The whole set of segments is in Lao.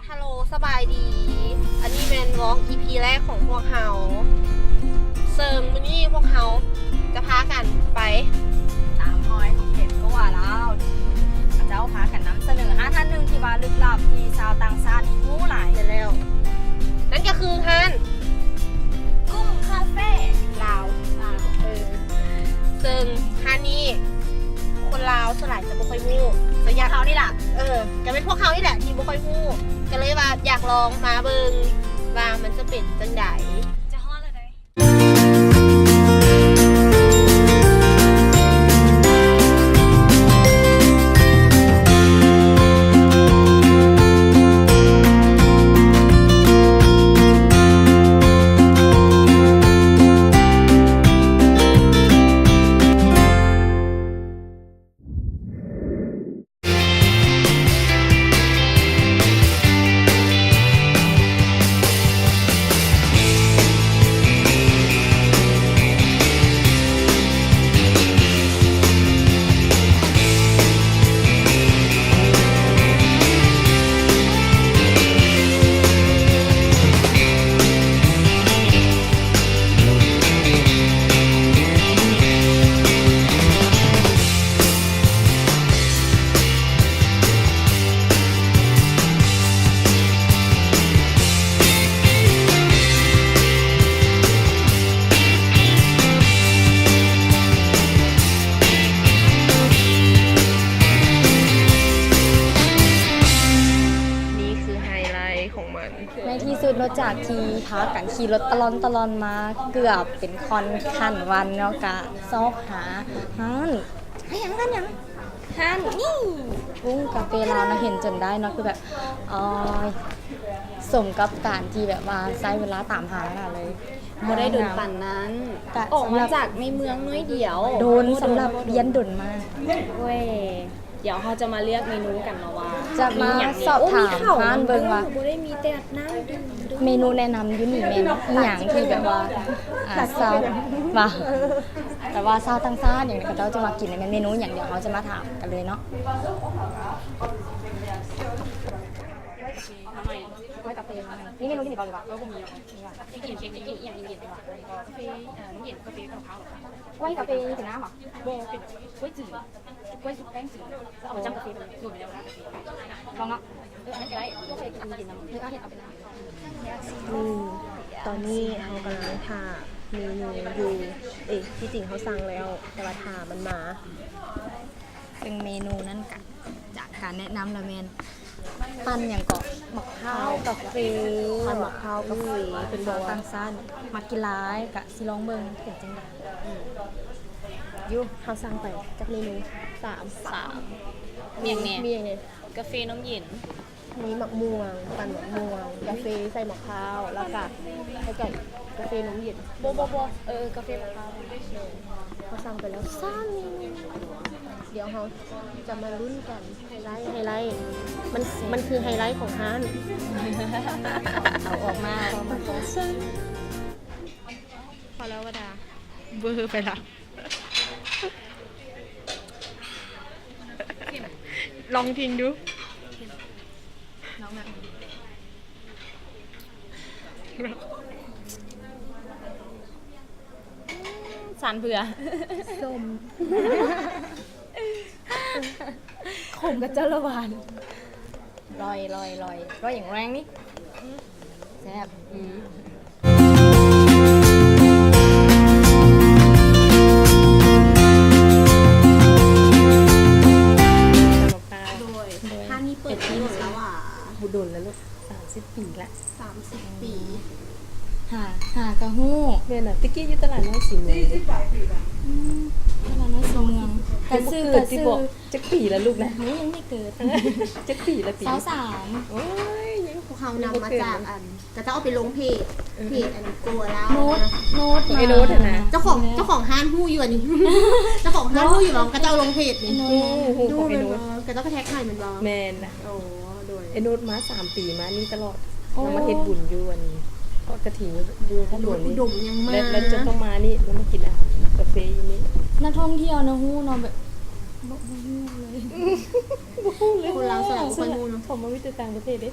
ຮັລໂຫຼ ສະບາຍດີ ອັນນີ້ແມ່ນວອກ ອີພີ ແລກຂອງພວກເຮົາ ເຊິ່ງມື້ນີ້ພວກເຮົາຈະພາກັນໄປຕາມຮອຍຂອງເຂດຕົວລາວ ທີ່ເຂົາເຈົ້າພາກັນນຳສະເໜີຮ້ານຮ້ານໜຶ່ງທີ່ວ່າລຶກລັບ ທີ່ຊາວຕ່າງຊາດຮູ້ຫຼາຍ. ແມ່ນແລ້ວ ນັ້ນກໍຄືຮ້ານ ກຸ້ງຄາເຟລາວ ເອີ ເຊິ່ງຮ້ານນີ້ຄົນລາວສ່ວນຫຼາຍຈະບໍ່ຄ່ອຍຮູ້ ແຕ່ຢາກ ເຮົານີ້ລະ ເອີ ກໍແມ່ນພວກເຮົານີ້ແຫຼະທີ່ບໍ່ຄ່ອຍຮູ້ ກໍເລີຍວ່າຢາກລອງມາເບິ່ງວ່າມັນຈະເປັນຈັ່ງໃດ. ຈະຮອດແລ້ວໃດ. ນີ້ຄືໄຮໄລຂອງມັນ. ໃນທີ່ສຸດເນາະ ຈາກທີ່ພາກັນຂີ່ລົດຕະລ່ອນຕະລ່ອນມາ ເກືອບເປັນຄອນຂັ້ນວັນເນາະ ກະຊອກຫາຮ້ານ ຮ້ານຫຍັງ ຮ້ານຫຍັງ ຮ້ານນີ້ ກຸ້ງຄາເຟລາວເນາະ ເຫັນຈົນໄດ້ເນາະ ຄືແບບ ໂອ້ຍ ສົມກັບການທີ່ແບບວ່າໃຊ້ເວລາຕາມຫາຂະໜາດເລີຍ. ບໍ່ໄດ້ດົນປານນັ້ນ ກະ ອອກມາຈາກໃນເມືອງໜ້ອຍດຽວ ດົນ ໂອ້ ສຳລັບ ໂດນ ຢ້ານດົນມາກ. ໂອ້ຍ ດຽວເຮົາຈະມາເລືອກເມນູກັນເນາະວ່າ ຈະມາ ມີຫຍັງແດ່ ສອບຖາມຮ້ານເບິ່ງວ່າ ໂອ້ ມີເຂົ້າ ບໍ່ໄດ້ມີແຕ່ນ້ຳດື່ມເດີ ເມນູແນະນຳຢູ່ນີ້ແມ່ນອີ່ຫຍັງທີ່ແບບວ່າ ອ່າ ຊາວ ວ່າ ແບບວ່າຊາວຕ່າງຊາດຫຍັງ ເຂົາເຈົ້າຈະມັກກິນ ແມ່ນເມນູຫຍັງ ດຽວເຮົາຈະມາຖາມກັນເລີຍເນາະ. ກາເຟ ມີເມນູທີ່ນີ້ບໍ່ ຫຼືວ່າ ເອີ ບໍ່ມີ ກິນເຄັກ ກິນອີ່ຫຍັງເຢັນໆ ກາເຟ ເອີ ນ້ຳເຢັນ ກາເຟກັບເຂົ້າ ກ້ວຍກາເຟເປັນນ້ຳບໍ່? ບໍ່ ເປັນກ້ວຍຈືດ ກ້ວຍຊຸບແປ້ງຈືດ ເອົາໄປຈ້ຳກາເຟໄປເລີຍ ໂດນໄປແລ້ວນະ ກາເຟ ລອງເນາະ ເອີ ອັນນັ້ນກໍໄດ້ ເອີ ເຮັດເອົາເປັນນ້ຳ ນີ້ ຕອນນີ້ເຮົາກຳລັງຖ້າເມນູຢູ່ ເອີ ທີ່ຈິງເຮົາສັ່ງແລ້ວ ແຕ່ວ່າຖ້າມັນມາ ເຊິ່ງເມນູນັ້ນກະຈາກການແນະນຳລະແມ່ນ ປັ່ນຫຍັງເກາະ ໝາກພ້າວກາເຟ ປັ່ນໝາກພ້າວກາເຟ ເປັນຊາວຕ່າງຊາດມັກກິນຫຼາຍ ກະຊິລອງເບິ່ງເປັນຈັ່ງໃດ. ອືມ ຢູ່ ເຮົາສັ່ງໄປຈັກເມນູ? ສາມ ສາມ ມີຫຍັງແດ່? ມີຫຍັງແດ່? ກາເຟນ້ຳເຢັນ ມີໝາກມ່ວງ ປັ່ນໝາກມ່ວງ ກາເຟໃສ່ໝາກພ້າວ ແລ້ວກະໃກ້ໆກາເຟນ້ຳເຢັນ. ບໍ່ ບໍ່ ບໍ່ ເອີ ກາເຟໝາກພ້າວ. ເຮົາສັ່ງໄປແລ້ວສາມເມນູ ດຽວເຮົາຈະມາລຸ້ນກັນ ໄຮໄລ ໄຮໄລ ມັນ ມັນຄືໄຮໄລຂອງຮ້ານ ເອົາອອກມາ ເອົາອອກມາ. ພໍແລ້ວວ່າດາ ເບີໄປລະ. ລອງກິນດູ ລອງແບບ ສານເບື່ອ ສົ້ມ ຂົມກະເຈົ້າລະຫວານ. ລອຍ ລອຍ ລອຍ ລອຍຢ່າງແຮງນີ້ ແຊບ. ອືມ ໂດຍ ໂດຍ ຮ້ານນີ້ເປີດມາດົນແລ້ວຫວາ? ໂອ້ ດົນແລ້ວລູກ ສາມສິບປີລະ. ສາມສິບປີ ຫາ ຫາກະຮູ້. ແມ່ນນະ ແຕ່ກີ້ຢູ່ຕະຫຼາດນ້ອຍສີເມືອງເດ້. ອືມ ຕະຫຼາດນ້ອຍສີເມືອງ ກະຊື່ ກະຊື່ ຈັກປີລະລູກນະ? ໂອ້ຍ ຍັງບໍ່ເກີດ. ຈັກປີລະ? ປີ ຊາວສາມ. ໂອ້ຍ ຍັງ ພວກເຮົານຳມາຈາກອັນ ເຂົາເຈົ້າເອົາໄປລົງເພຈ ເອີ ເພຈອັນໂກລາວ ໂນ້ດ ໂນ້ດ ຂອງໄອ້ໂນ້ດຫັ້ນນະ ເຈົ້າຂອງ ເຈົ້າຂອງຮ້ານຮູ້ຢູ່ອັນນີ້ ເຈົ້າຂອງຮ້ານຮູ້ຢູ່ບໍ່ ເຂົາເຈົ້າເອົາລົງເພຈນີ້. ຮູ້ ຮູ້ຂອງໄອ້ໂນ້ດ ເຂົາເຈົ້າກະແທັກໃຫ້ແມ່ນບໍ່? ແມ່ນນະ. ໂອ້ ໂດຍ ໄອ້ໂນ້ດມາສາມປີມານີ້ຕະຫຼອດ. ໂອ້ ເຮົາມາເຮັດບຸນຢູ່ອັນທອດກະຖິນຢູ່ທາດຫຼວງນີ້ ອຸດົມຍັງມາ ແລ້ວ ແລ້ວເຈົ້າຕ້ອງມານີ້ ແລ້ວມາກິນອາຫານກາເຟຢູ່ນີ້. ນັກທ່ອງທ່ຽວນະ ຮູ້ເນາະ ແບບ ບໍ່ ບໍ່ຮູ້ເລີຍ ບໍ່ຮູ້ເລີຍ ຄົນລາວສ່ວນຫຼາຍບໍ່ຄ່ອຍຮູ້ເນາະ ເຂົາມາມີແຕ່ຕ່າງປະເທດເດ້.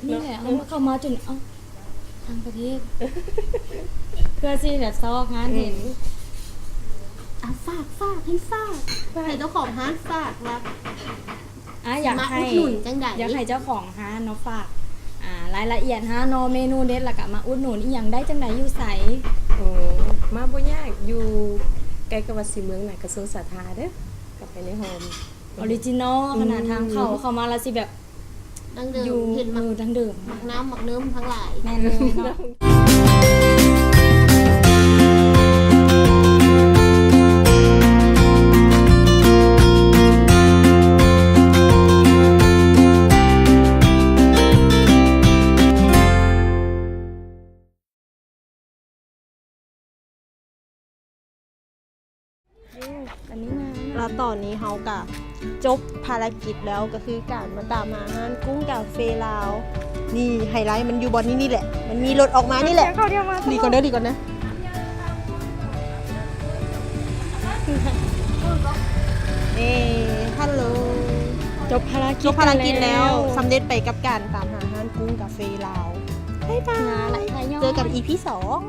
ນີ້ແຫຼະ ເຮົາເຂົ້າມາຈົນ ເອົ້າ ຕ່າງປະເທດ ເພື່ອຊິແບບຊອກຮ້ານເຫັນ. ອ່າ ຝາກ ຝາກ ໃຫ້ຝາກ ໃຫ້ເຈົ້າຂອງຮ້ານຝາກວ່າ ອ່າ ຢາກໃຫ້ ຊິມາອຸດໜູນຈັ່ງໃດ ຢາກໃຫ້ເຈົ້າຂອງຮ້ານເນາະ ຝາກ ອ່າ ລາຍລະອຽດຮ້ານເນາະ ເມນູເດັດ ແລ້ວກະມາອຸດໜູນອີ່ຫຍັງໄດ້ຈັ່ງໃດ ຢູ່ໃສ? ໂອ້ ມາບໍ່ຍາກ ຢູ່ໃກ້ກັບວັດສີເມືອງ ນະ ກະຊວງສາທາເດີ້ ກັບໄປໃນໂຮມ ອໍຣິຈິນອລຂະໜາດ ທາງເຂົ້າ ເຂົ້າມາແລ້ວຊິແບບ ດັ່ງເດີມ ຢູ່ ເຫັນໝາກ ເອີ ດັ່ງເດີມ ໝາກນ້ຳໝາກເນີມທັງຫຼາຍ ແມ່ນເລີຍເນາະ. ແລ້ວຕອນນີ້ເຮົາກະຈົບພາລະກິດແລ້ວ ກະຄືການມາຕາມຫາຮ້ານກຸ້ງກາເຟລາວ. ນີ້ໄຮໄລມັນຢູ່ບ່ອນນີ້ ນີ້ແຫຼະ ມັນມີລົດອອກມານີ້ແຫຼະ. ດຽວເຂົ້າ ດຽວມາ ຫຼີກກ່ອນເດີ້ ຫຼີກກ່ອນເດີ້. ເອີ ຮັລໂຫຼ ຈົບພາລະກິດ ຈົບພາລະກິດແລ້ວ ແລ້ວ ສຳເລັດໄປກັບການຕາມຫາຮ້ານກຸ້ງກາເຟລາວ. ບາຍບາຍ ເຈີກັນອີພີສອງ.